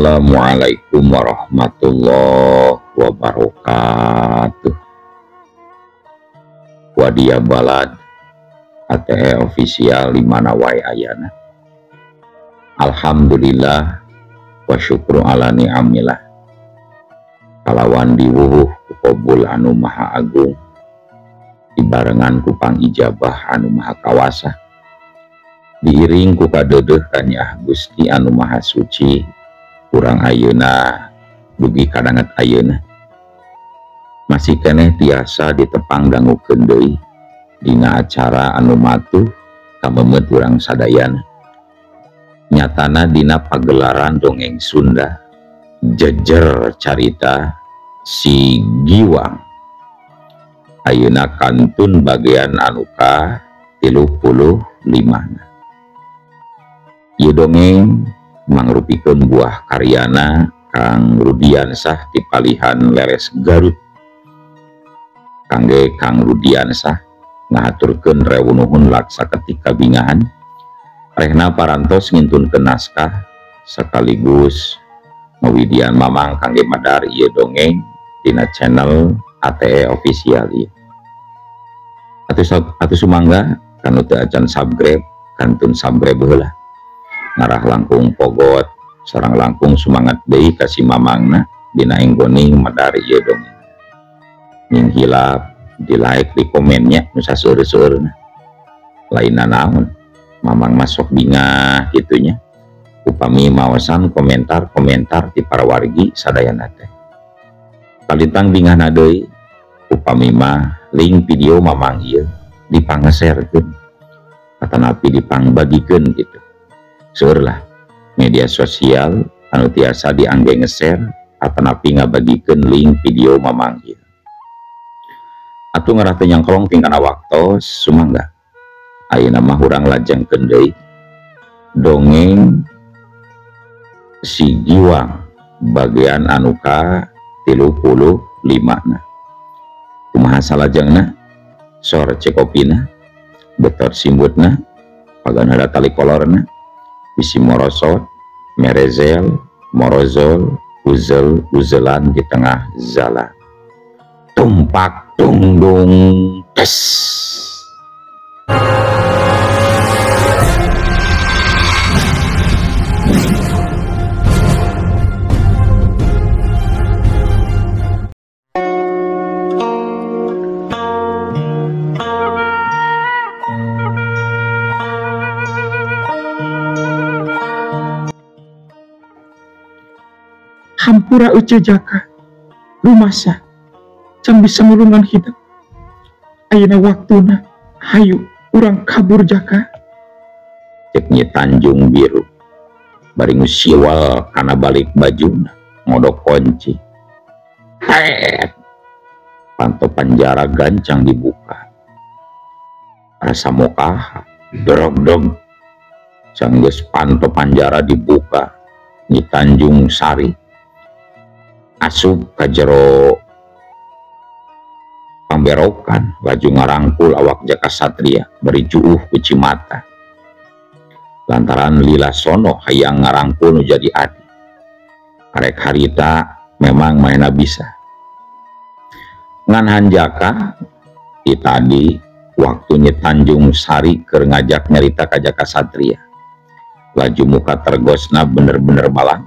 Assalamualaikum warahmatullahi wabarakatuh. Wadia Balad ATE official di mana wae ayana. Alhamdulillah wa syukru ala ni'amillah. Kalawan diwuhuh ku qabul anu maha agung, dibarengan ku pangijabah anu maha kawasa, diiring ku kadeudeuh kanyah Gusti anu maha suci. Kurang ayeuna dugi kadanget ayeuna masih keneh tiasa ditepang dangukeun deui dina acara anu matuh kamemeut urang sadayana, nyatana dina pagelaran dongeng Sunda jejer carita si Giwang. Ayeuna kantun bagian anu ka 35. Ieu dongeng mangrupikeun buah karyana Kang Rudiansah ti palihan Leres Garut. Kangge Kang Rudiansah ngahaturkeun rewu nuhun laksa ketika bingahan rehna parantos ngintunkeun naskah sekaligus ngawidian mamang kangge madar ieu dongeng dina channel ATE official ieu. Atuh sumangga kanu teu acan subscribe kantun subscribe heula. Ngarah langkung pogot sareng langkung semangat deui ka si mamangna dina enggoning madar ieu dongeng. Ning hilap di like di komennya nu saseueur-seueurna. Lainna naon mamang masuk bingah kitunya upami maosan komentar-komentar ti para wargi sadayana teh. Kalintang bingahna deui upami mah link video mamang ieu dipangeserkeun atanapi dipangbagikeun gitu. Seueur lah media sosial anu tiasa diangge ngeser atanapi ngabagikeun link video mamang ieu. Atuh ngarah teu nyangklong tingkana waktos sumangga. Ayeuna mah urang lajengkeun deui dongeng si Giwang bagian anu ka 35 na. Kumaha salajengna? Sor cekopina, betor simbutna, pagan heula tali kolorna, bisi morosot, merezel, morozol, uzel, uzelan di tengah zala. Tumpak tungdung tes. Hampura Ece Jaka, rumasa, can bisa nulungan hidup. Ayeuna waktuna, hayu urang kabur Jaka. Cek Nyi Tanjung Biru, bari ngusiwal kana balik bajuna, ngodok kunci. Het, panto penjara gancang dibuka. Rasa mokah, dorog-dog. Sanggeus panto penjara dibuka, Nyi Tanjung Sari asup ka jero pamberokan, laju ngarangkul awak Jaka Satria bari juuh ku cimata lantaran lila sono hayang ngarangkul nu jadi adi. Karek harita memang maena bisa ngan hanjaka di tadi waktu Nyi Tanjung Sari keur ngajak nyarita ka Jaka Satria, laju muka tergosna bener-bener balang.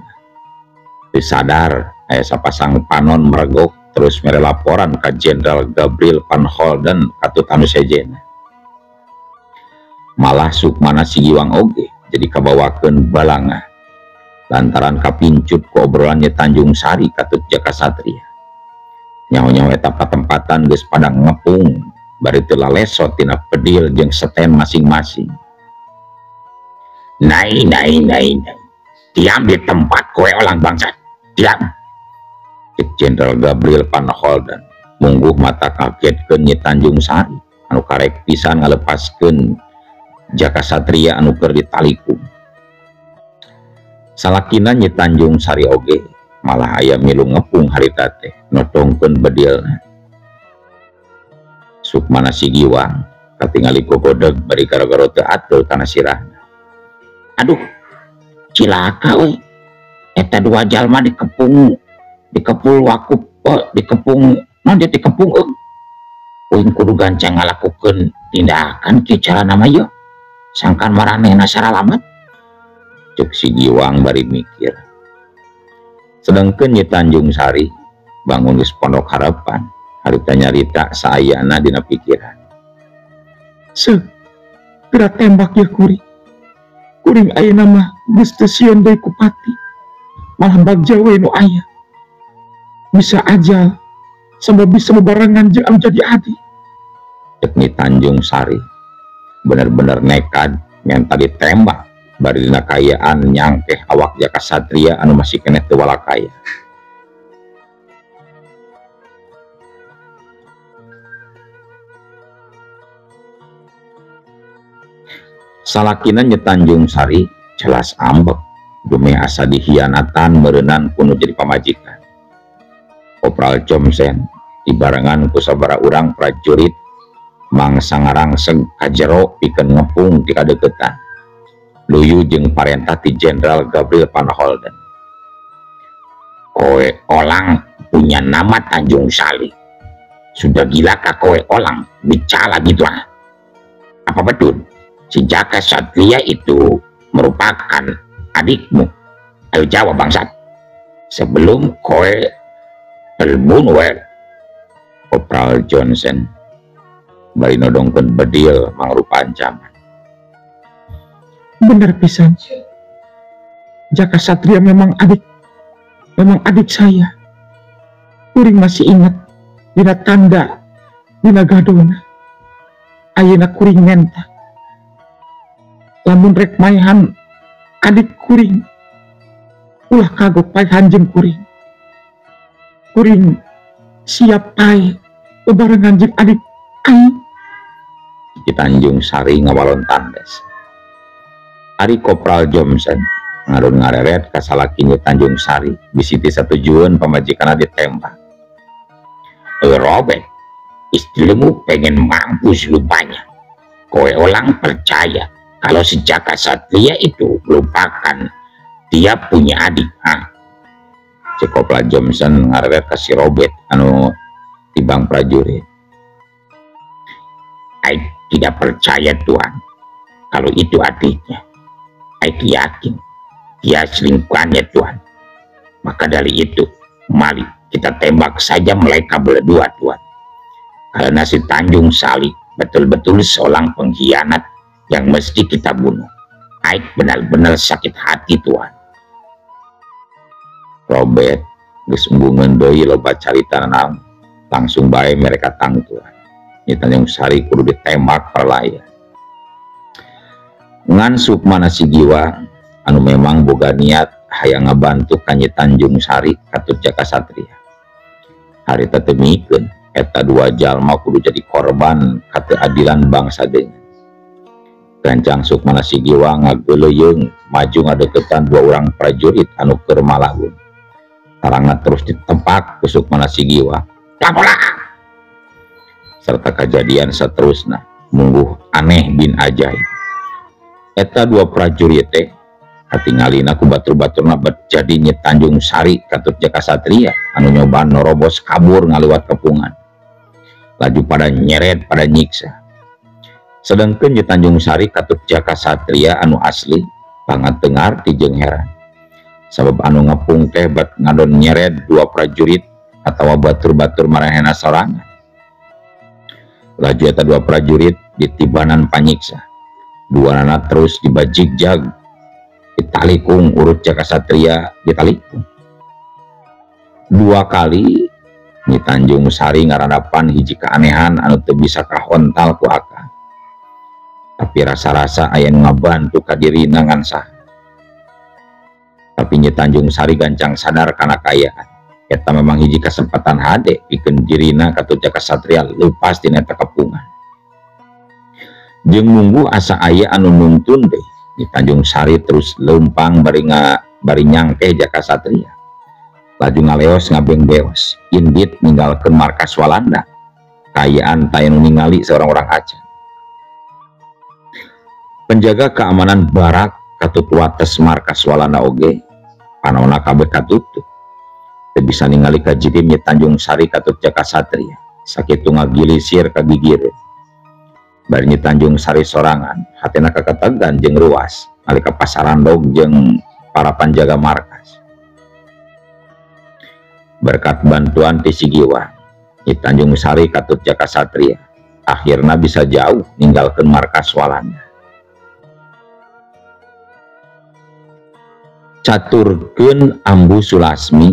Sadar aya sapasang panon meregok terus mere laporan ka Jenderal Gabriel Van Holden katut anu sejena. Malah sukmana si Giwang oge jadi kabawakeun balanga lantaran kapincut ku obrolan Nyi Tanjung Sari katut Jaka Satria. Nyaho-nyaho eta patempatan geus pada ngepung bari teu lalesot tina pedil jeung seten masing-masing. Nai nai nai nai, diam di tempat kowe olang bangsat, diam. Cek Jenderal Gabriel Van Holden mungguh mata kagetkeun Nyi Tanjung Sari anu karek pisan ngalepaskeun Jaka Satria anu keur ditalikum. Salakina Nyi Tanjung Sari oge malah aya milu ngepung harita teh notongkeun bedilna. Sukmana si Giwang katingali gogodeg bari gara-gara teu atul kana sirahna. Aduh, cilaka euy. Eta dua jalma dikepung dikepul wakup dikepung non dia dikepung uing kudu gancang ngalakukeun tindakan kieu carana mah yeuh sangkan maranehna saralamat. Cek si Giwang bari mikir. Sedangkeun Nyi Tanjung Sari bangun geus pondok harapan harita nyarita saayana dina pikiran. Seuk geura tembak ya kuring. Kuring ayeuna mah geus teu sieun deui ku pati. Malah bagja we nu aya. Bisa ajal sabab bisa bebarengan jeung anu jadi adi. Cek Nyi Tanjung Sari bener-bener nekat ngan tadi tembak bari dina kaayaan nyangkeh awak Jaka Satria anu masih keneh teu walakaya. Salakina Nyi Tanjung Sari jelas ambek dumeh asa dihianatan meureunan kuno jadi pamajikan. Kopral Johnson dibarengan ku sabaraha urang prajurit mangsa ngarangseg ka jero pikeun ngepung ti kadeukeutan. Luyu jeung parentah ti Jenderal Gabriel Van Holden. Kowe olang punya nama Tanjung Sari. Sudah gila kah kowe olang bicara gitu ah? Apa betul si Jaka Satria itu merupakan adikmu? Ayo jawab bangsat. Sebelum kowe terbunuh. Kopral Johnson bari nodongkeun bedil mangrupa ancaman. Bener pisan. Jaka Satria memang adik saya. Kuring masih ingat dina tanda dina gadona. Ayeuna kuring menta. Lamun rek maehan adik kuring, ulah kagok paehan jeung kuring. Kuring siap pae bebarengan jeung adik aing. Ki Tanjung Sari ngawalon tandes. Ari Kopral Johnson ngarun ngareret ka salaki Nyi Tanjung Sari bisi teu satujueun pamajikanna ditembak. Robert, istrimu pengen mampus rupanya. Kowe olang percaya kalau si Jaka Satria itu merupakan dia punya adik. Ah. Si Kopral Johnson ngareret ka si Robert anu tibang prajurit. Aing tidak percaya tuan kalau itu adiknya. Aing yakin dia selingkuhannya tuan. Maka dari itu mari kita tembak saja mereka berdua tuan. Karena si Tanjung Sari betul-betul seorang pengkhianat yang mesti kita bunuh. Aing benar-benar sakit hati tuan. Robert geus embungeun deui loba carita naon, langsung bae mereka tangtuan. Nyi Tanjung Sari kudu ditembak perlaya. Ngan sukmana si Giwang anu memang boga niat hayang ngabantu ka Nyi Tanjung Sari katut Jaka Satria. Harita teu mikeun eta dua jalma kudu jadi korban kateadilan bangsa deungeun. Gancang sukmana si Giwang ngageuleuyeung maju ngadeukeutan dua urang prajurit anu keur malagun. Tarangna terus ditepak ku sukmana si Giwang. Lapolah! Serta kejadian seterusna mungguh aneh bin ajaib. Eta dua prajurit teh katingalina ku batur-baturna bet jadi Nyi Tanjung Sari katut Jaka Satria anu nyobaan norobos kabur ngaliwat kepungan. Laju pada nyeret pada nyiksa. Sedangkeun Nyi Tanjung Sari katut Jaka Satria anu asli banget tengar ti jeung heran. Sabab anu ngepung teh bet ngadon nyeret dua prajurit atawa batur-batur marehna sorangan. Laju eta dua prajurit ditibanan panyiksa. Dua nana terus dibajigjag ditalikung urut Jaka Satria ditalikung. Dua kali Nyi Tanjung Sari ngaradapan hiji keanehan anu teu bisa kahontal ku akal. Tapi rasa-rasa aya nu ngabantu ka dirina ngan saha. Tapi Nyi Tanjung Sari gancang sadar kana kaayaan. Eta memang hiji kesempatan hade pikeun dirina katut Jaka Satria leupas tina eta kepungan. Jeung nunggu asa aya anu nuntun deh. Nyi Tanjung Sari terus leumpang bari nyangkeh Jaka Satria. Laju ngaleos ngabeng beos, indit ninggalkeun markas Walanda. Kaayaan taya nu ningali seorang orang acan. Penjaga keamanan barak katut wates markas Walanda oge Panona kabeh katutup. Teu bisa ningali kajirim Nyi Tanjung Sari katut Jaka Satria. Sakitu ngagilisir ka gigireun. Bari Nyi Tanjung Sari sorangan, hatena kaketegan jeung ruas nalika pasarandog jeung para panjaga markas. Berkat bantuan ti Si Giwang, Nyi Tanjung Sari katut Jaka Satria akhirna bisa jauh ninggalkeun markas Walanda. Caturkeun Ambu Sulasmi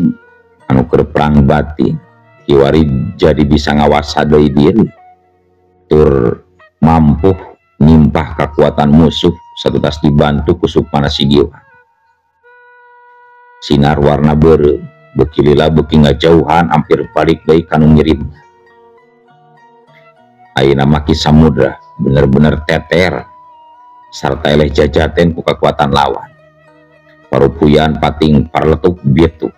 anu keur perang batin, kiwari jadi bisa ngawasa deui diri, tur mampu nimpah kekuatan musuh satutas dibantu ku sukmana Si Giwang. Sinar warna beureum beuki lila beuki ngajauhan hampir balik deui ka nu ngirimna. Ayeuna mah Ki Samudra bener-bener teter sarta eleh jajaten ku kakuatan lawan. Parupuyan pating parletuk bietu.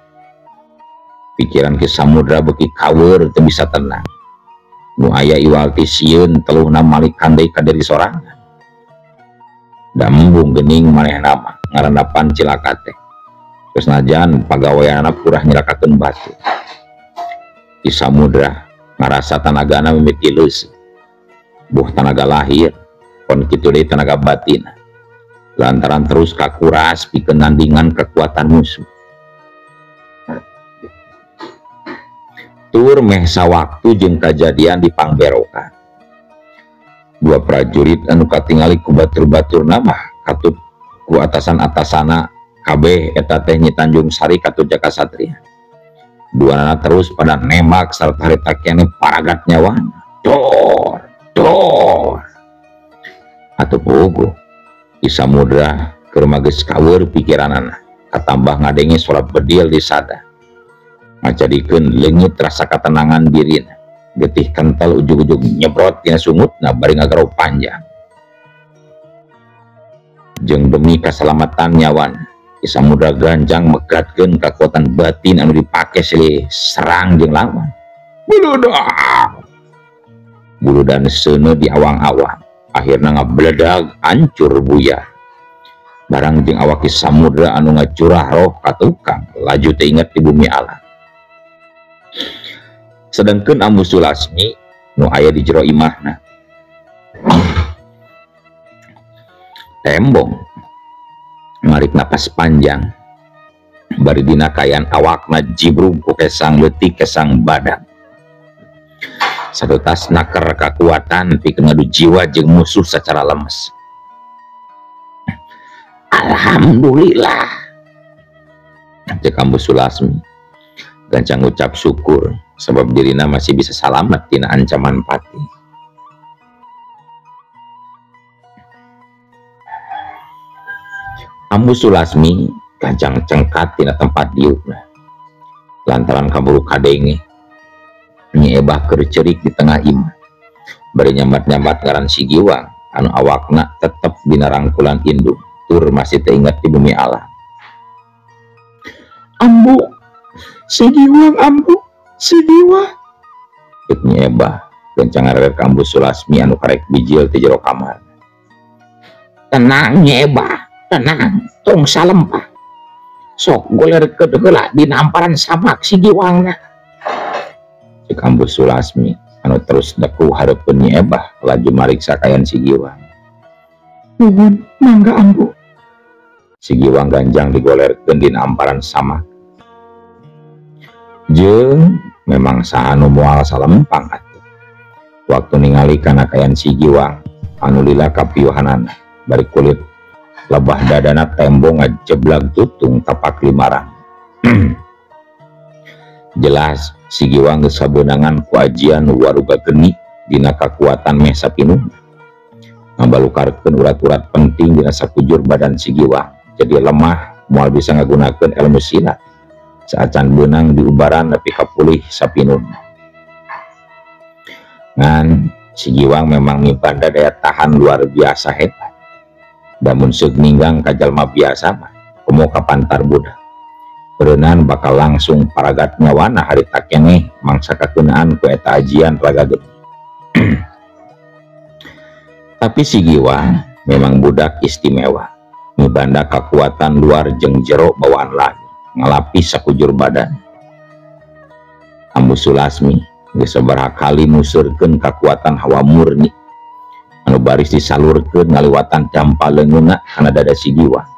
Pikiran Ki Samudra beuki kaweur teu bisa tenang. Nu aya iwal ti sieun teluhna malikan deui ka diri sorangan. Da embung geuning manehna mah ngarandapan cilaka teh. Terus najan pagaweanana purah nyilakakeun batu. Ki Samudra ngarasa tanagana mimiti leus. Buh tanaga lahir, kon kitu deui tanaga batin. Lantaran terus kakuras pikeun nandingan kekuatan musuh. Tur meh sawaktu jeung kajadian di pangberokan. Dua prajurit anu katingali ku batur-baturna mah katut ku atasan-atasana kabeh eta teh Nyi Tanjung Sari katut Jaka Satria. Duanana terus pada nembak sarta harita keneh paragat nyawana. Dor, dor. Atuh puguh Ki Samudra keur geus kaweur pikiranana, katambah ngadenge suara bedil di sada. Ngajadikeun leungit rasa katenangan dirina. Getih kental ujug-ujug nyebrot tina sungutna bari ngagaro panjang. Jeung demi kasalamatan nyawana, Ki Samudra ganjang megatkeun kakuatan batin anu dipake silih serang jeung lawan. Buludak. Buludan seuneu di awang-awang, akhirna ngabledag hancur buyar. Barang jeung awak Ki Samudra anu ngacurah roh ka tukang, laju teu inget di bumi alam. Sedangkeun Ambu Sulasmi nu aya di jero imahna tembong marik napas panjang bari dina kayan awakna jibrug ku kesang leutik kesang badak. Satutas naker kakuatan pikeun ngadu jiwa jeung musuh secara lemes. Alhamdulillah, cek Ambu Sulasmi gancang ucap syukur sebab dirina masih bisa salamet tina ancaman pati. Ambu Sulasmi gancang cengkat tina tempat diukna lantaran kaburu kadenge Nyi Ebah keur ceurik di tengah imah bari nyambat-nyambat ngaran Si Giwang anu awakna tetep dina rangkulan indung tur masih teu inget di bumi alam. Ambu, Si Giwang, ambu, Si Giwang. Cek Nyi Ebah gancang ngarerer ka Ambu Sulasmi anu karek bijil ti jero kamar. Tenang Nyi Ebah, tenang, tong salempah. Sok golerkeun heula dina amparan samak Si Giwangna. Cek Ambu Sulasmi anu terus deku hareupeun Nyi Ebah laju mariksa kayan Si Giwang. Nuhun, mangga ambu. Si Giwang ganjang digolerkeun dina amparan samak. Jeung memang saha nu moal salempang atuh. Waktu ningali kana kayan Si Giwang anu lila kapiuhanana bari kulit lebah dadana tembong ngajeblag tutung tapak limarang. Jelas Si Giwang geus kabeunangan ku ajian waruga geni dina kakuatan meh sapinuhna. Ngabalukarkeun urat-urat penting dina sakujur badan Si Giwang jadi lemah moal bisa ngagunakeun ilmu silat. Saacan beunang diubaran nepi ka pulih sapinuhna. Ngan Si Giwang memang mibanda daya tahan luar biasa hebat. Damun seug ninggang ka jalma biasa mah komo ka pantar budak. Berenang bakal langsung paragat nyawana harita keneh mangsa kakeunaan ku eta ajian raga geni. Tapi Si Giwang memang budak istimewa, mibanda kakuatan luar jeung jero bawaan lahir. ngalapis sakujur badan. Ambu Sulasmi geus sabaraha kali musurkeun kakuatan hawa murni anu baris disalurkeun ngaliwatan campa leungeunna kana dada si Giwang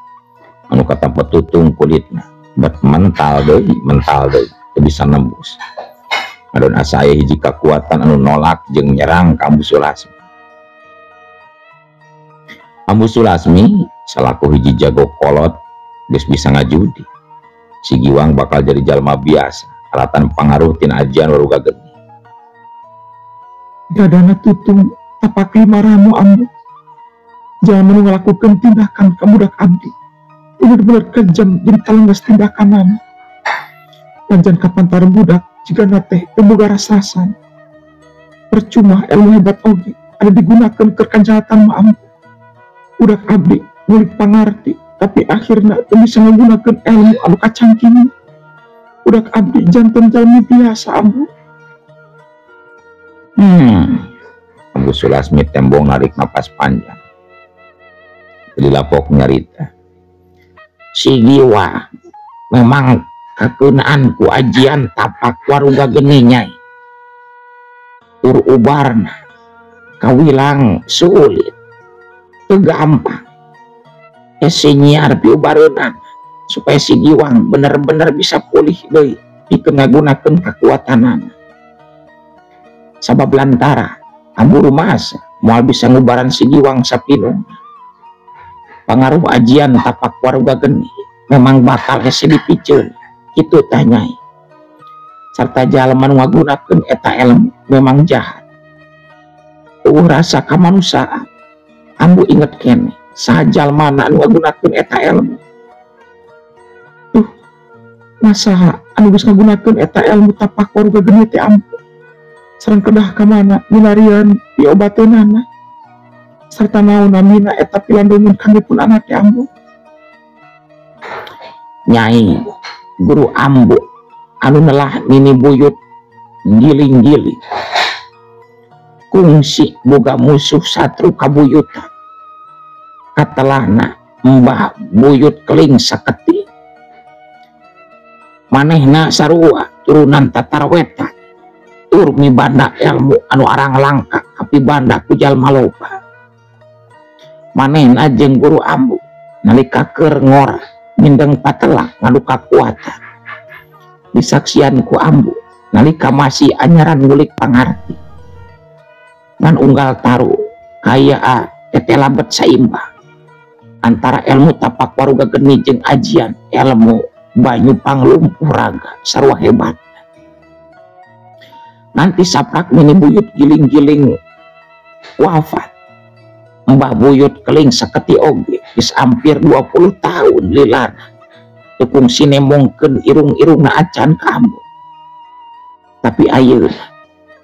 anu katampa tutung kulitna bet mental deui teu bisa nembus. Adon asa aya hiji kakuatan anu nolak jeung nyerang ka Ambu Sulasmi. Ambu Sulasmi salaku hiji jago kolot geus bisa ngajudi. Si Giwang bakal jadi jalma biasa alatan pangaruh tina ajian waruga geni. Dadana tutung tapak lima ramo ambu. Jalma nu ngalakukeun tindakan ka budak abdi bener-bener kejam jeung talenggas tindakanana. Lanjan kapantaran budak jigana teh teu boga ras-rasan. Percuma ilmu hebat oge ada digunakeun keur kajahatan mah ambu. Budak abdi ngulik pangarti tapi akhirna teu bisa ngagunakeun ilmu anu kacangking. Budak abdi janten jalmi biasa ambu. Ambu Sulasmi tembong narik napas panjang. Dilapok nyarita. Si Giwang memang kakeunaan ku ajian tapak waruga geni nyai. Tur ubarna kawilang sulit teu gampang. Hese nyiar piubareunana supaya si Giwang bener-bener bisa pulih deui pikeun ngagunakeun kakuatanana. Sabab lantara ambu rumasa moal bisa ngubaran si Giwang sapinung. Pangaruh ajian tapak waruga geni memang bakal hese dipiceun kitu tah nyai. Sarta jalma nu ngagunakeun eta ilmu memang jahat. Eueuh rasa kamanusiaan. Ambu inget keneh saha jalmana anu ngagunakeun eta ilmu. Duh, nasaha anu geus ngagunakeun eta ilmu tapak waruga geni teh ambu. Sareng kedah ka mana milarian diobateunana. Sarta naon namina eta pilandungan kangge pun anak teh ambu. Nyai guru ambu anu nelah nini buyut giling-giling kungsi boga musuh satru kabuyutan katelahna mbah buyut keling saketi manehna sarua turunan Tatar Wetan tur mibanda ilmu anu arang langka kapibanda ku jalma loba. Manehna jeung guru ambu nalika keur ngora mindeng patelah ngadu kakuatan disaksian ku ambu nalika masih anyaran ngulik pangarti ngan unggal taruh kaya tete labet saimbang antara ilmu tapak waruga geni jeung ajian ilmu banyu panglumpuh raga sarua hebat. Nanti saprak mini buyut giling-giling wafat mbah buyut keling saketi oge geus hampir 20 tahun lilana teu kungsi nemongkeun irung-irungna acan ka ambu. Tapi ayeuna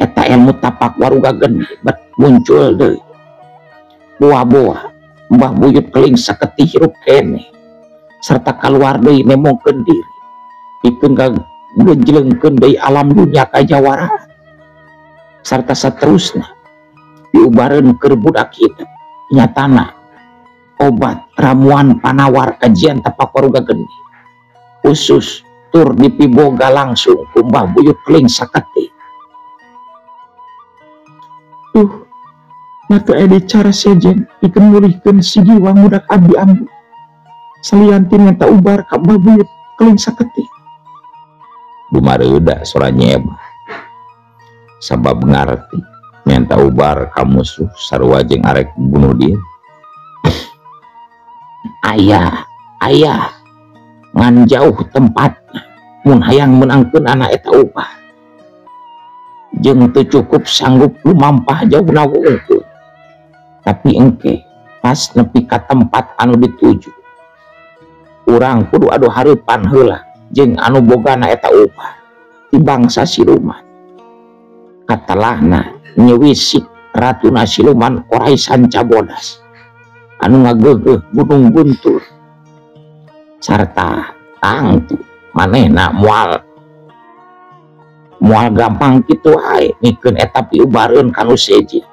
eta ilmu tapak waruga geni bet muncul deui. Boa-boa mbah buyut keling saketi hirup keneh serta kaluar deui nemongkeun diri pikeun ngagejlengkeun deui alam dunya kajawaraan serta saterusna diubareun keur budak hidup. Nyatana obat ramuan panawar ajian tapak waruga geni khusus tur dipiboga langsung ku mbah buyut keling saketi. Tuh, matu ede cara sejen pikeun mulihkeun si Giwang budak abdi ambu. Salian ti minta ubar ka mbah buyut keling saketi. Dumareuda sora nyeba. Sabab ngarti minta ubar ka musuh sarua jeung arek bunuh diri. Ayah, ayah ngan jauh tempat mun hayang menangkeun anak eta ubah. Jeung teu cukup sanggup lumampah jauhna wungkul. Tapi engke pas nepi ka tempat anu dituju urang kudu adu hareupan heula jeung anu bogana eta ubah ti bangsa siluman. Katelahna nyewisik ratuna siluman Orai Sanca Bodas anu ngageugeuh Gunung Guntur sarta tangtu manehna moal gampang kitu wae mikeun eta piubareun ka nu sejen.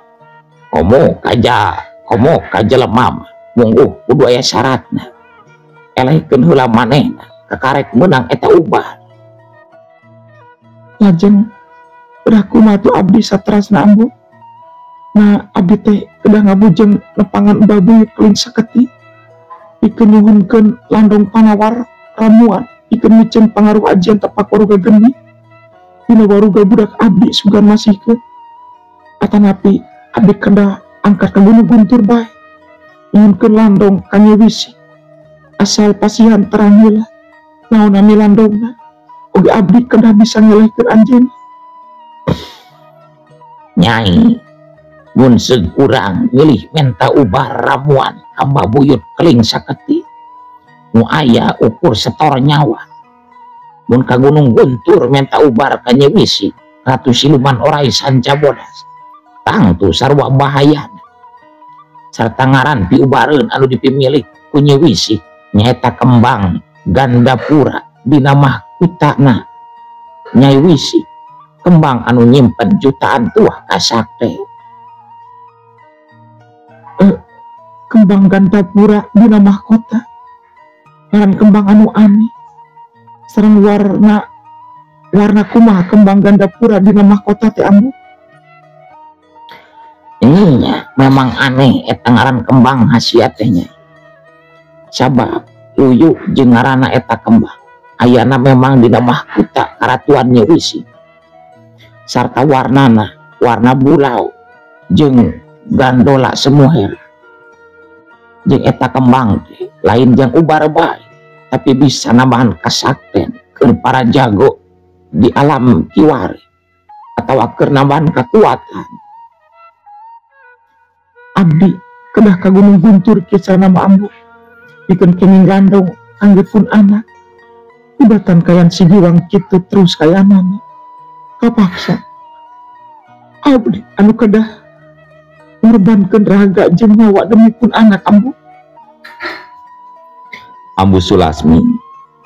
Komo kaja jelema mah mungguh kudu aya syaratna. Elehkeun heula manehna kakarek meunang eta ubar. Lajeng udah kumaha tuh abdi satrasna ambu. Nah abdi teh kedah ngabujeng nepangan Mbah Buyut Keling Saketi pikeun nyuhunkeun landong panawar ramuan pikeun miceun pangaruh ajian tapak waruga geni dina waruga budak abdi sugan masihkeun. Atanapi abdi kedah angkat ka Gunung Guntur bae nyuhunkeun landong ka Nyi Wisi asal pasihan terang heula naon nami landongna oge abdi kedah bisa ngelehkeun anjeun. Nyai mun seug urang milih menta ubar ramuan ka Mbah Buyut Keling Saketi nu aya ukur setor nyawa. Mun ka Gunung Guntur menta ubar ka Nyi Wisi ratu siluman orai sanca bodas tangtu sarua bahayana sarta ngaran piubareun anu dipimilik ku Nyi Wisi nyaeta kembang Gandapura dina mahkutana Nyai Wisi, kembang anu nyimpen jutaan tuah kasakte. Kembang Gandapura dina mahkota ngaran kembang anu aneh sareng warna warna kumaha kembang Gandapura dina mahkota teh ambu. Nya memang aneh eta ngaran kembang khasiat teh nya. Sabab luyu jeung ngaranna eta kembang ayana memang dina mahkota karatuan Nyi Wisi sarta warnana warna bulau jeung gandola semuher. Jeung eta kembang teh lain jeung ubar bae tapi bisa nambahan kasakten keur para jago di alam kiwari atawa keur nambahan kekuatan. Abdi kedah ka Gunung Guntur kieu nama ambu pikeun kenging gandong kangge pun anak ibatan kayan si Giwang kitu terus kayanana kapaksa abdi anu kedah ngorbankeun raga jeung nyawa demi pun anak ambu. Ambu Sulasmi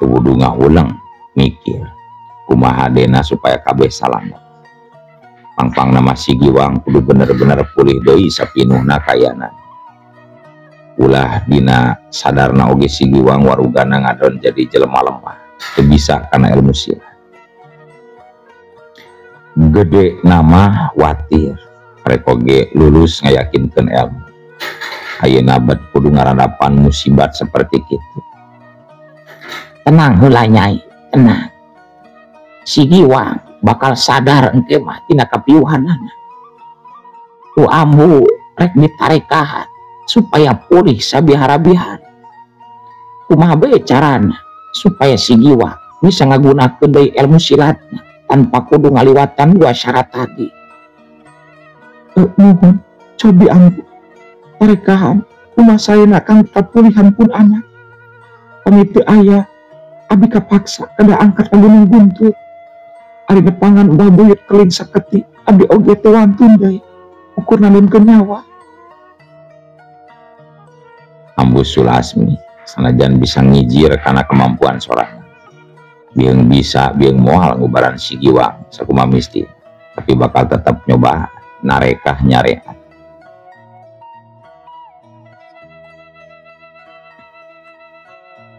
kudu ngahuleng mikir kumaha dena supaya kabeh salamet. Pangpang nama si Giwang kudu bener-bener pulih deui sapinuhna kayana. Ulah dina sadarna oge si Giwang warugana ngadon jadi jelema lemah teu bisa kana ilmu silat. Gede nama watir rek oge lulus ngayakinkeun ilmu. Ayeuna bet kudu ngarandapan musibat seperti kitu. Tenang heula Nyai, tenang. Si Giwang bakal sadar engke mah tina kapiuhanana. Ku ambu rek ditarekahan supaya pulih sabihara-bihara. Kumaha bae carana supaya si Giwang bisa ngagunakeun deui ilmu silatna tanpa kudu ngaliwatan dua syarat tadi. Nuhun cobi ambu tarekahan kumaha saena kang kapulihan pun anak. Pamit teu aya abdi kapaksa kedah angkat ka Gunung Guntur. Ari nepangan Mbah Buyut Keling Saketi abdi oge teu wantun deui ukur nandunkeun nyawa. Ambu Sulasmi sanajan bisa ngijir karena kemampuan sorangan. Bieung bisa bieung moal ngubaran si Giwang sakumaha misti, tapi bakal tetap nyoba narekah nyareat.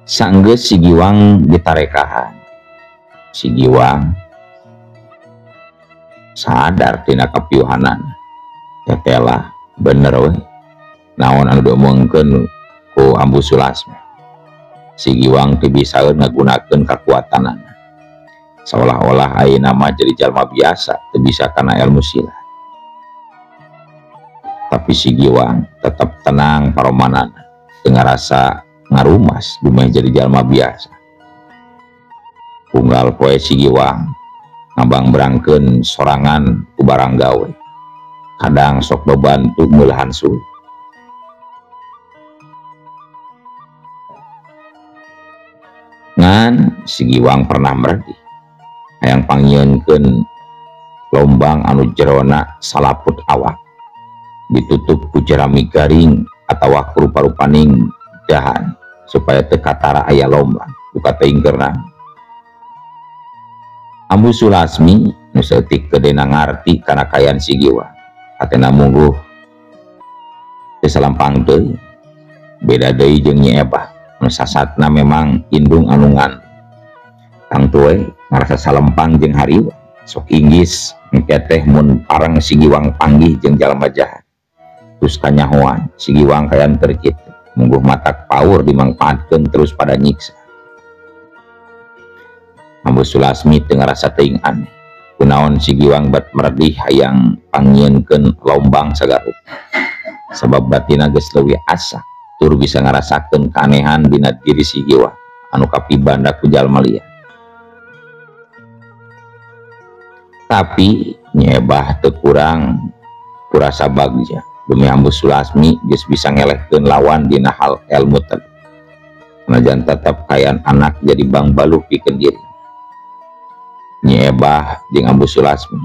Sanggeus si Giwang ditarekahan, si Giwang sadar tina kapiuhanan. Tetelah bener we naon anu diomongkeun ku Ambu Sulasmi. Si Giwang teu bisaeun ngagunakeun kakuatanana. Seolah-olah ayeuna mah jadi jalma biasa teu bisa kana ilmu silat. Tapi si Giwang tetep tenang paromanana, teu ngarasa ngarumas dumeh jadi jalma biasa. Unggal poe si Giwang ngabang berangkeun sorangan ku barang gawe. Kadang sok bebantu meulahan suhu. Ngan si Giwang pernah merdih hayang pangieunkeun lombang anu jerona salaput awak ditutup ku jerami garing atawa ku rupa-rupaning dahan supaya teu katara aya lombang buka teuing keurna. Ambu Sulasmi nu saeutik gedena ngarti kana kayan si Giwang hatena mungguh teu salampang deui. Beda deui jeung Nyi Ebah nu sasatna memang indung anu ngan Tangtu we ngarasa salempang jeung hariwang sok inggis engke teh mun pareng si Giwang panggih jeung jalma jahat. Terus kanyahoan si Giwang kayan keur kitu mungguh matak paur dimangpaatkeun terus pada nyiksa. Ambu Sulasmi teu ngarasa teuing aneh. Kunaon si Giwang bat meredih hayang pangnyieunkeun lombang sagarup. Sabab batina geus leuwih asa tur bisa ngarasakeun kaanehan dina diri si Giwang anu kapibanda ku jalma liar. Tapi nyebah teu kurang kurasa bagja demi Ambu Sulasmi geus bisa ngelehkeun lawan dina hal ilmu teh. Sanajan tetep kayan anak jadi bangbaluh pikeun diri. Nyebah jeung Ambu Sulasmi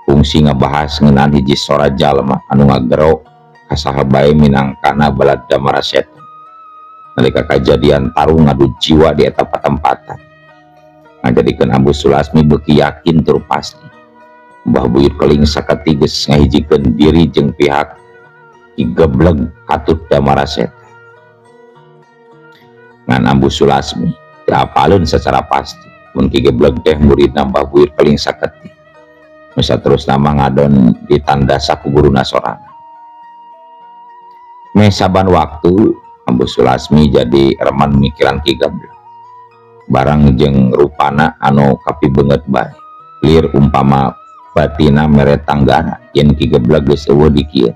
fungsi ngabahas ngeunaan hiji sora jalma anu ngagero ka saha bae minangkana balad Damara Setan. Nalika kajadian tarung ngadu jiwa di eta patempatan. Ngajadikeun Ambu Sulasmi beuki yakin tur pasti Mbah Buyut Keling Saketi geus ngahijikeun diri jeung pihak Ki Gebleg katut Damara Setan. Ngan Ambu Sulasmi teu apaleun secara pasti mun Ki Gebleg teh muridna Mbah Buyut Keling Saketi. Mesa terus nama ngadon ditanda saku guruna sorangan. Meh saban waktu Ambu Sulasmi jadi reman mikiran Ki Gebleg. Barang jeung rupana anu kapibeungeut bae. Lir umpama batina mere tanggara yen Ki Gebleg geus eueuh di kieu.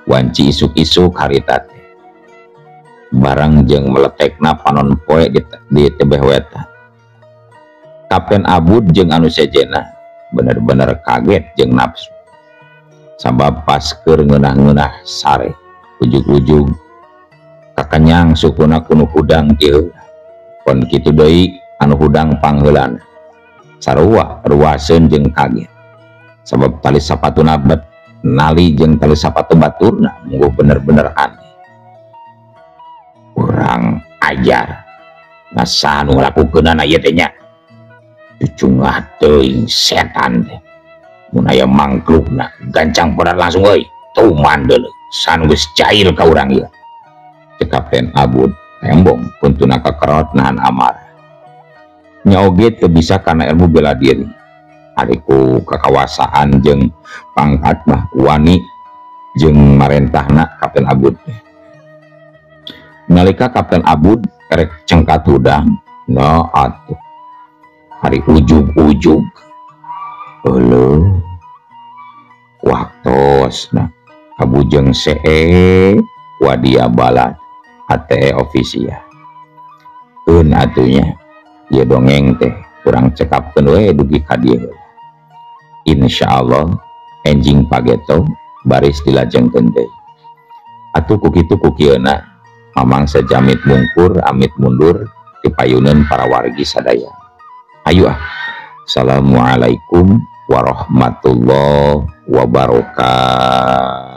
Wanci isuk-isuk harita teh. Barang jeung meletekna panon poe di tebeh wetan. Kapten Abud jeung anu sejena bener-bener kaget jeung nafsu. Sabab pas keur ngeunah-ngeunah sare ujug-ujug kakenyang sukuna kuno hudang ti heula. Pon kitu deui anu hudang pangheulana. Sarua ruaseun jeung kaget. Sabab tali sapatuna bet nali jeung tali sapatu baturna mungguh bener-bener aneh. Kurang ajar. Masa nu ngalakukeunana ieu teh nya. Cucungah teuing setan teh. Mun aya mangklukna gancang berat langsung euy. Tuman deuleu. Sanu geus cair ka urang ieu. Cek Kapten Abud tembong puntuna kakerot nahan amarah. Nya oge teu bisa kana ilmu bela diri. Ari ku kakawasaan jeung pangkat mah wani jeung marentahna Kapten Abud teh. Nalika Kapten Abud erek cengkat hudang, no atuh. Hari ujug-ujug. Euleuh. Waktosna kabujeng see wadia balad ATE official. Keun atunya ieu dongeng teh kurang cekapkeun we dugi ka dieu heula. Insyaallah enjing pageto baris dilajengkeun deui. Atuh ku kitu ku kieuna mamang sejamit mungkur amit mundur dipayuneun para wargi sadaya. Ayo ah. Assalamualaikum warahmatullahi wabarakatuh.